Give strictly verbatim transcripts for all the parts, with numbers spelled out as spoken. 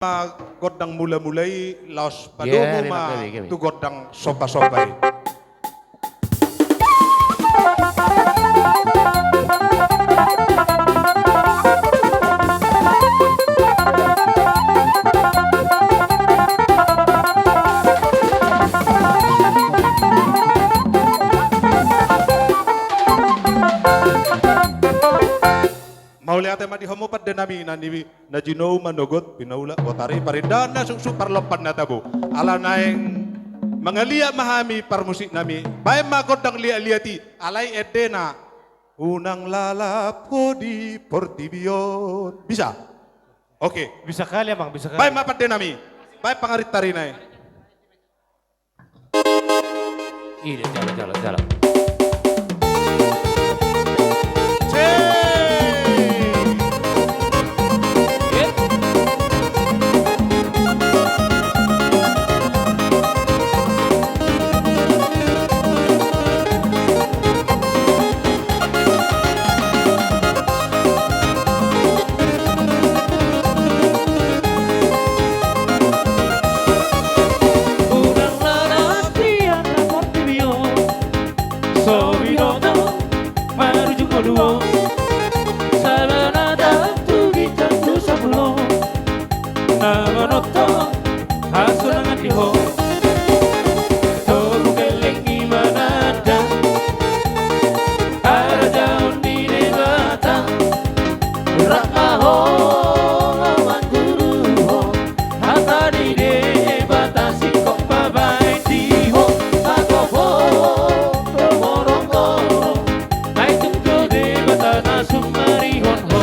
ma gondang mula-mula i, laos padomu ma tu gondang somba-somba i. Mauliate ma di hamu pande nami na ni na jinou manogot pinaula botari parindahan na sungsu parlompan na tabo. Ala naeng mangaliat ma hami parmusik nami. Baen ma gondang liat-liat i, alai endena. Unang lalap ho di portibi on. Bisa? Oke. Bisa kali, Amang, bisa kali. Baen ma pande nami. Baen pangarintarina i. Ida, jala, jala, jala. Na manongtong hasonangan di ho. Togu gelleng i mananda harajaon ni Debata. Rap ma ho laho manguruhon hata ni Debata, singkop ma baen di ho pagopo do morong-morong. Ai tung do Debata na sumarihon ho.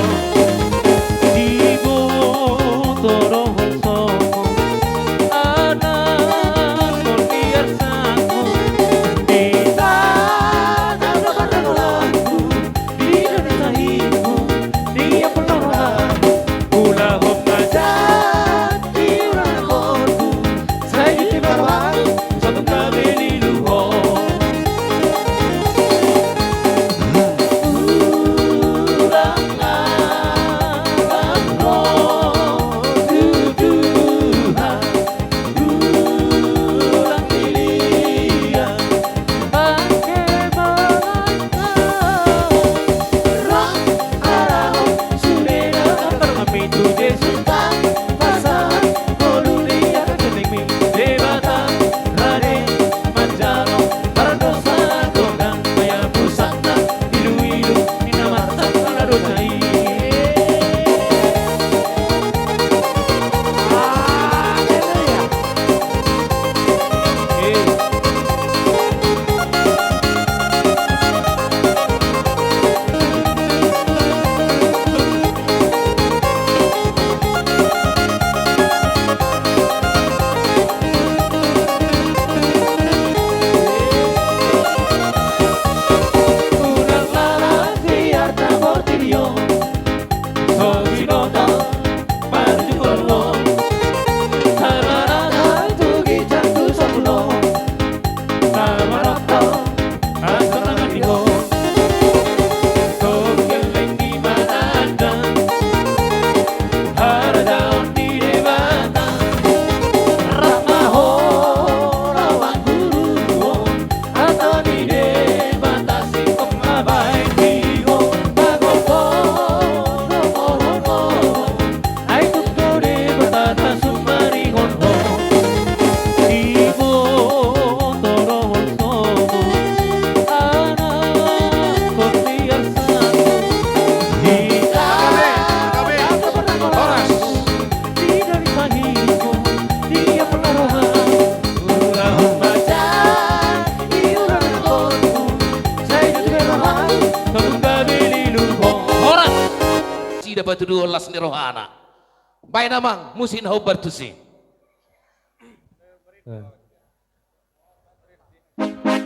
Diboto do ho songon anakkon di arsakku, di tano pardagolanku, di doni sahitku, di ampulna rohangku. Ulahon ma jala di ulaon rohangku. Sai di tiba rohangku, satung gabe lilu ho. Horas. Sida patuduhon las ni rohana. Baen, Amang, musik na hombar tusi.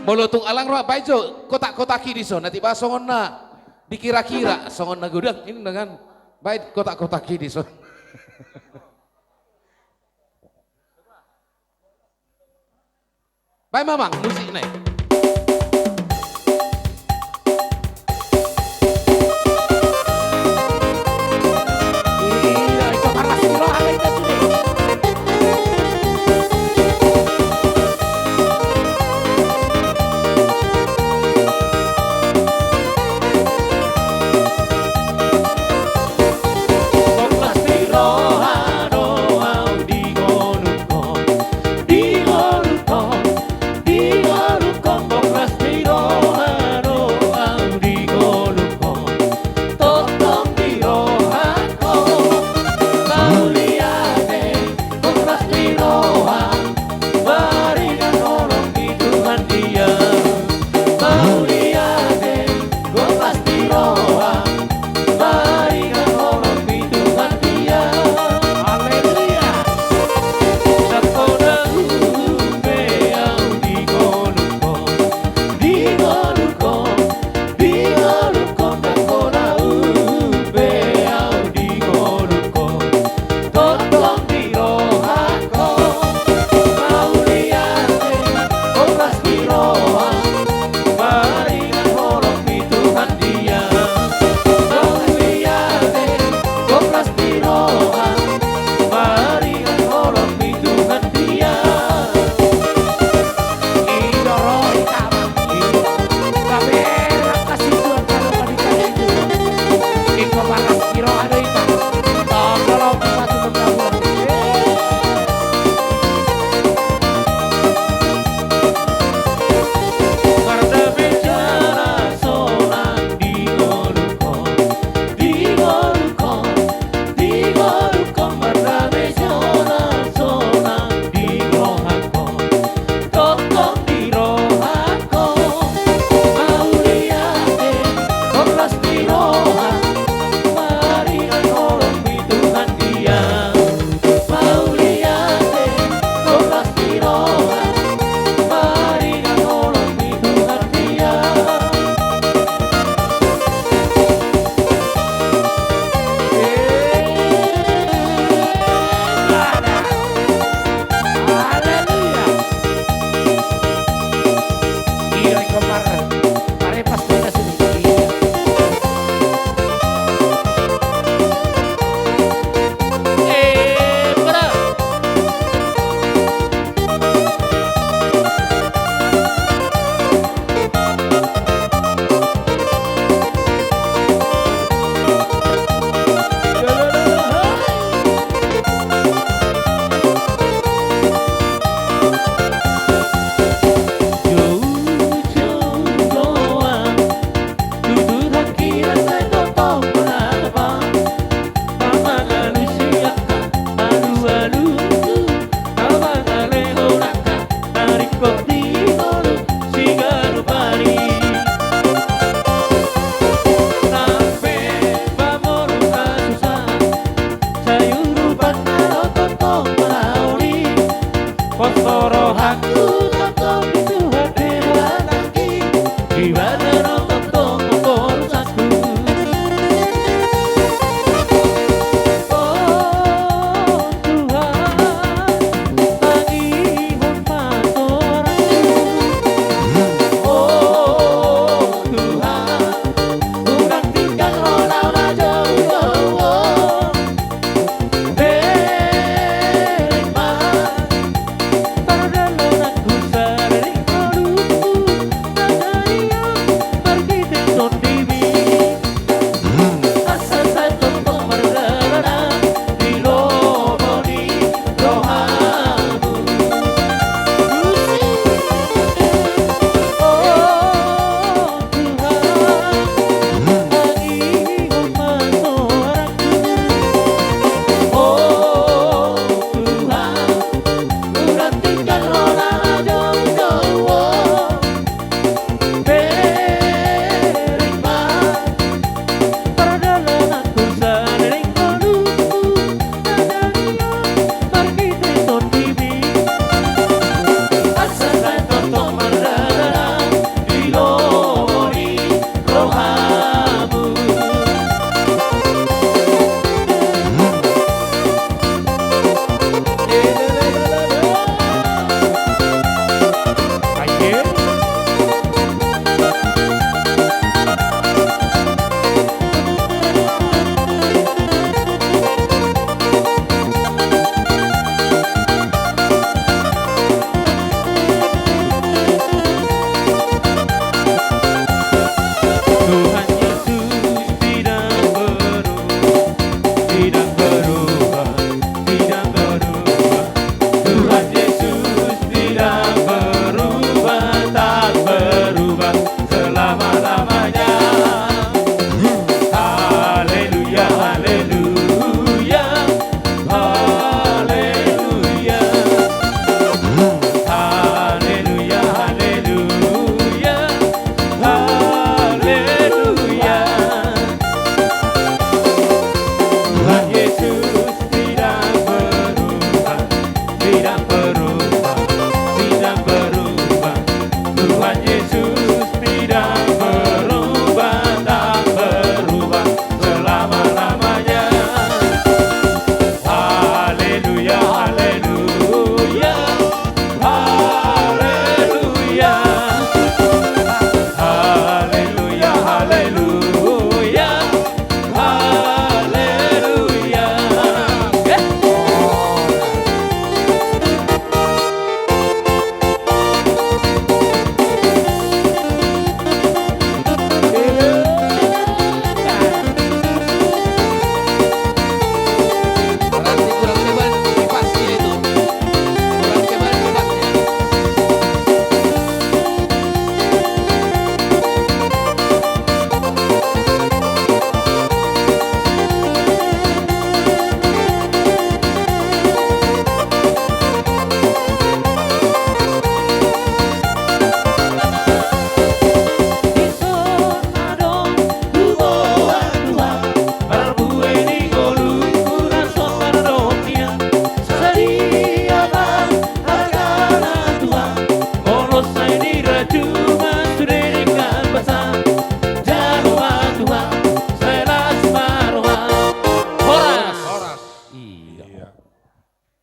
Molo tung alang roha, baen jo kotak-kotak i dison, na tiba songon na dikira-kira, songon na godang, i do kan. Baen kotak-kotak i dison. Baen ma, Amang, musikna i. Iya, itu paras di roha, itu sudah.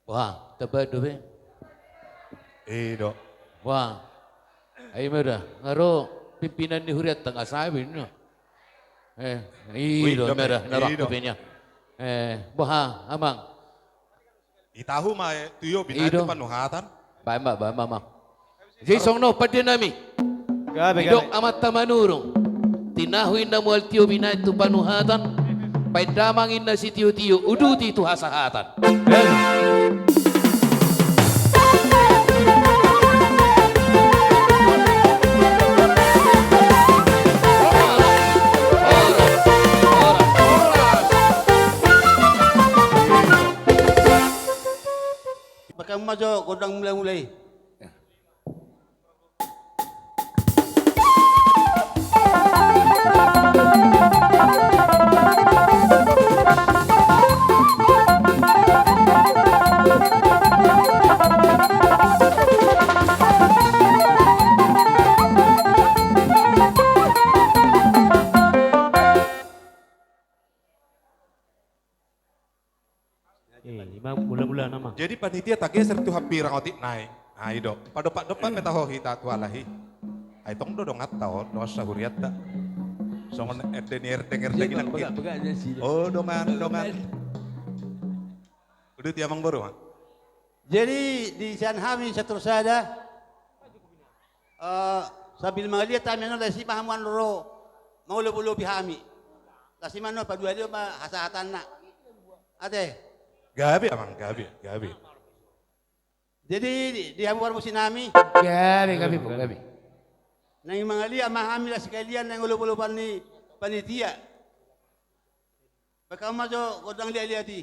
Wah, tamba dope. I do. Wah. Ai mada, nga ro pimpinan ni hurianta nga sabi no. Eh, i do, mada, na rohakku pe nian. Eh, boha, amang. I tahu ma, eh, tu i, binaen tu panuhatan. Baen ma, baen ma, amang. Jadi songon on pande nami. Gabe, gabe. Didok amanta Manurung. Tinahu inna mual tio binaen tu panuhatan. Baen damang inna sitio-tio, uduti tu hasahatan. Pakai ma jo gondang mulai-mulai. Eh, ima mula-mula nama. Jadi panitia tageser tu hambirang otik nai. Ah, i do. Padompak-dompak pe taho hita tu alahi. Ai tong do donganta on, dongan sahurianta. Songon ende ni erdeng-erdeng inang. Oh, dongan, dongan. Uduti amang boru, ha? Jadi di sian hami satur sada, eh, sambil mangaliat hami, anu, lasi ma hamu annon ro mangolop-olopi hami. Lasi ma annon paduahon ma hasahatanna. Ate. Gabe, amang, gabe, gabe. Jadi di, di hamu parmusi nami. Gabe, gabe, gabe. Naeng mangaliat ma hami, lasi kalian naeng olop-olopan ni panitia. Pakai ma jo gondang liat-liat i.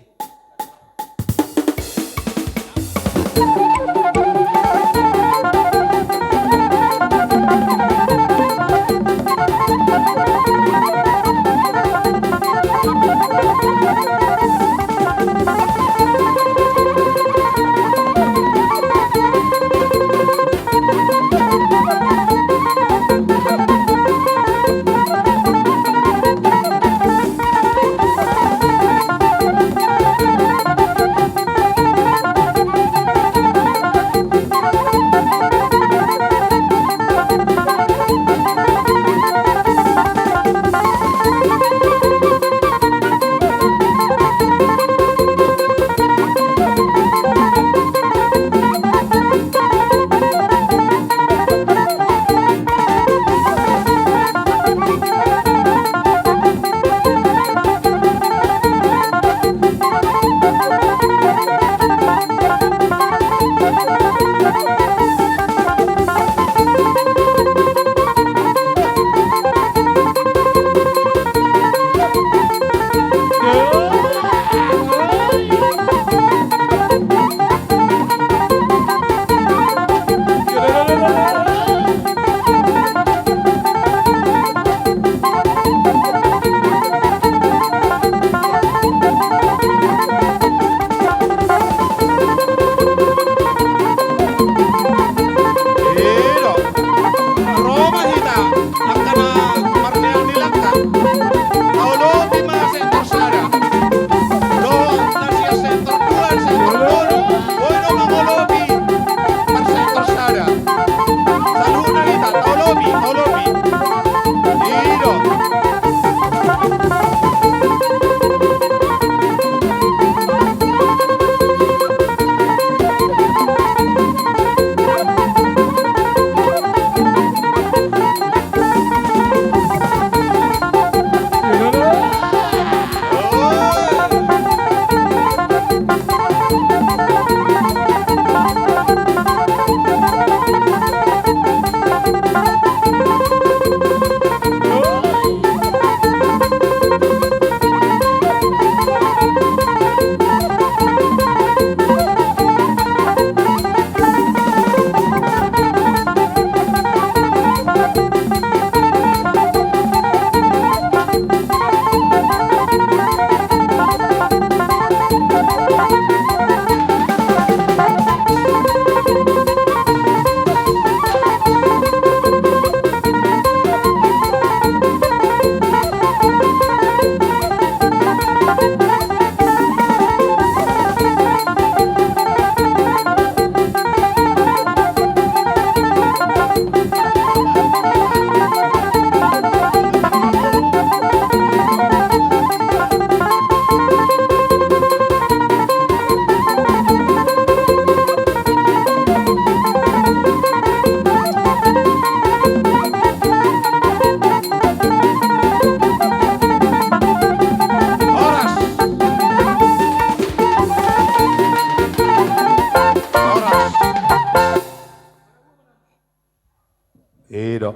I do.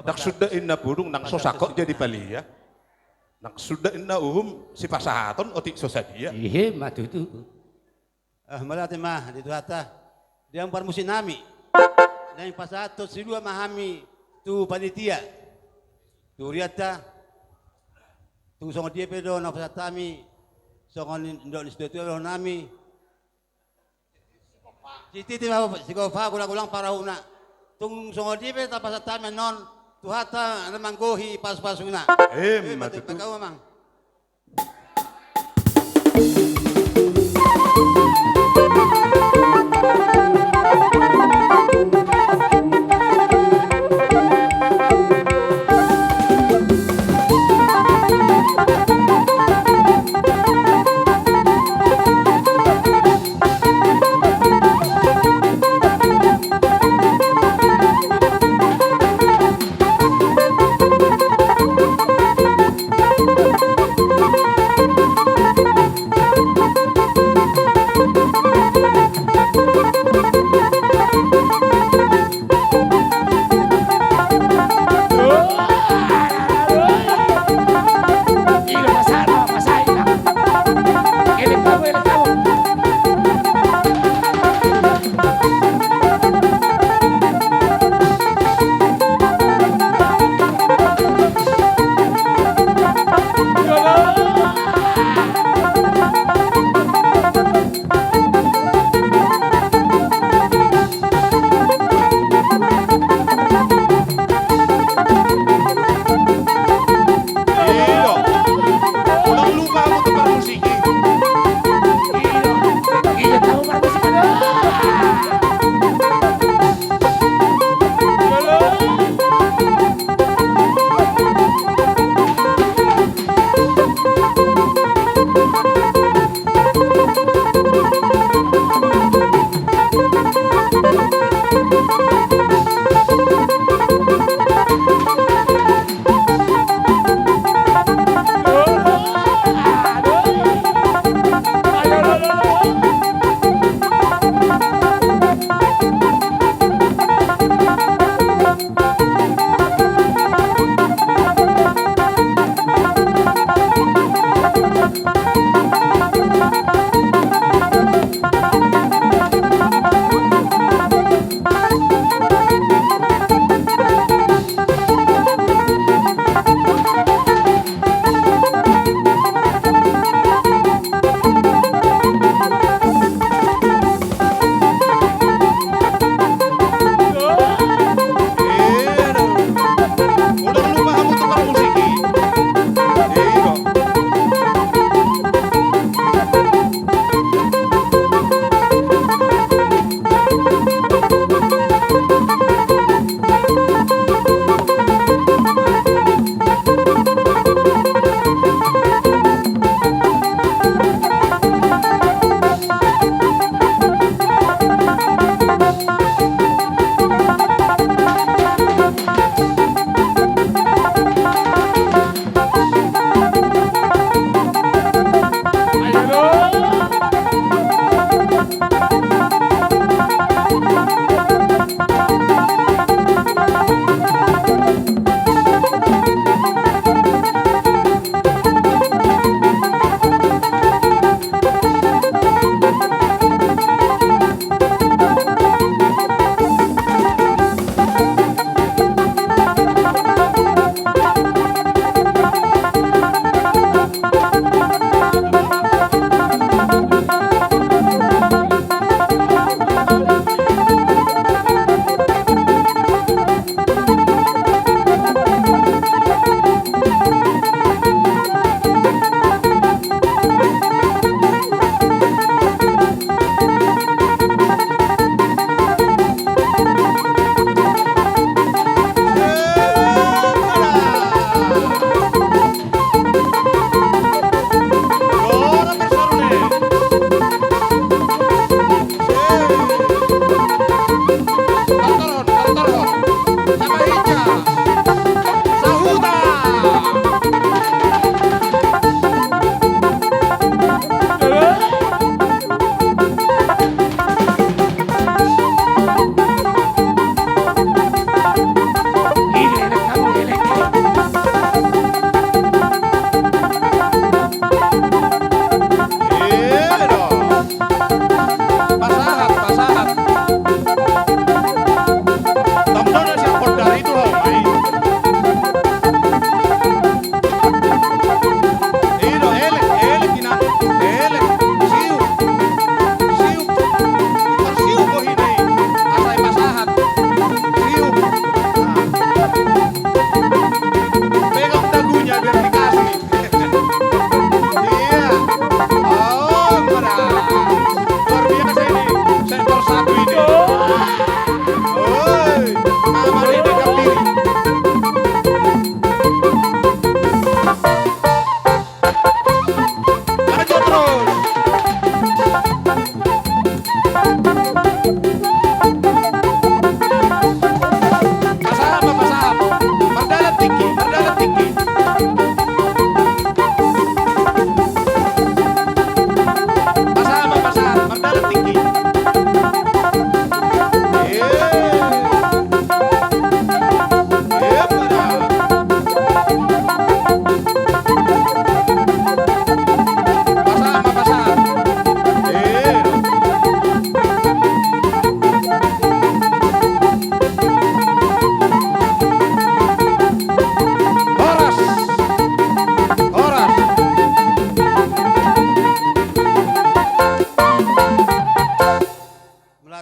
Nang suda inna pudung nang so sangkot jadi palia. Nang suda inna uhum sipasahaton otik so sadia. Ima tutu. Ah, mauliate ma di Tuhanta. Di hamu parmusik nami. Naeng pasahathon silua ma hami tu panitia. Tu hurianta. Tung songon dia pe do na pasahat hami. Songon nidok ni situatua dohonon nami. Sititi ma sigopa gulang-gulang parahuna. Tung songon dia pe tapasahat hami annon. Tuhanta na manggohi pasu-pasuna. Ima tutu. Amang.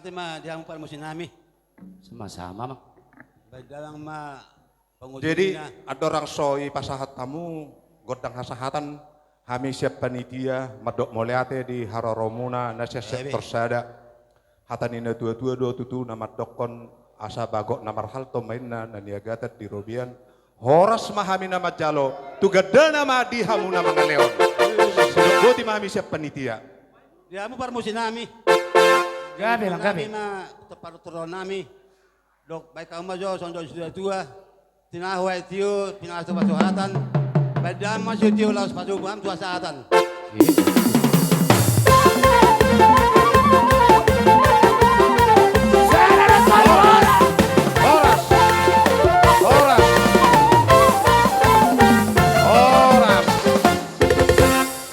Ma di hamu parmusi nami. Sama-sama, Mang. Baik, dalam ma. Jadi, pangujungina, andorang so dipasahat hamu gondang hasahatan, hami sian panitia mandok mauliate di haroromuna na sian sektor sada. Hata ni na tua-tua do tutu na mandokkon asa bagot na marhalto ma inna na niagatan di robean. Horas ma hami na manjalo, tu gandana ma di hamu na mangalehon. Sidok boti ma hami sian panitia. Di hamu parmusi nami. Gabe, Mang, gabe. Nami ma tempat turun nami. Dok, baik hamu ma jo songon dok ni situa-tua. Tinahu aek tio, pinasu pasuhatan. Baen damang ma sitio laos pasupasu tu hasahatan. Horas. Horas. Horas.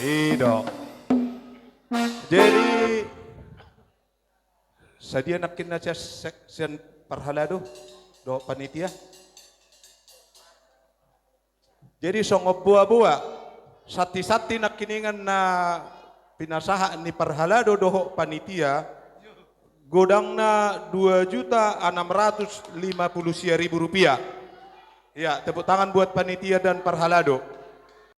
I do. Jadi, sadia nangkin na sian sek-, sian parhalado dohot panitia. Jadi songon boa-boa, santi-santi nangkiningan na pinasahat ni parhalado dohot panitia, godangna dua juta enam ratus lima puluh sia ribu rupiah. Ya, tepuk tangan buat panitia dan parhalado.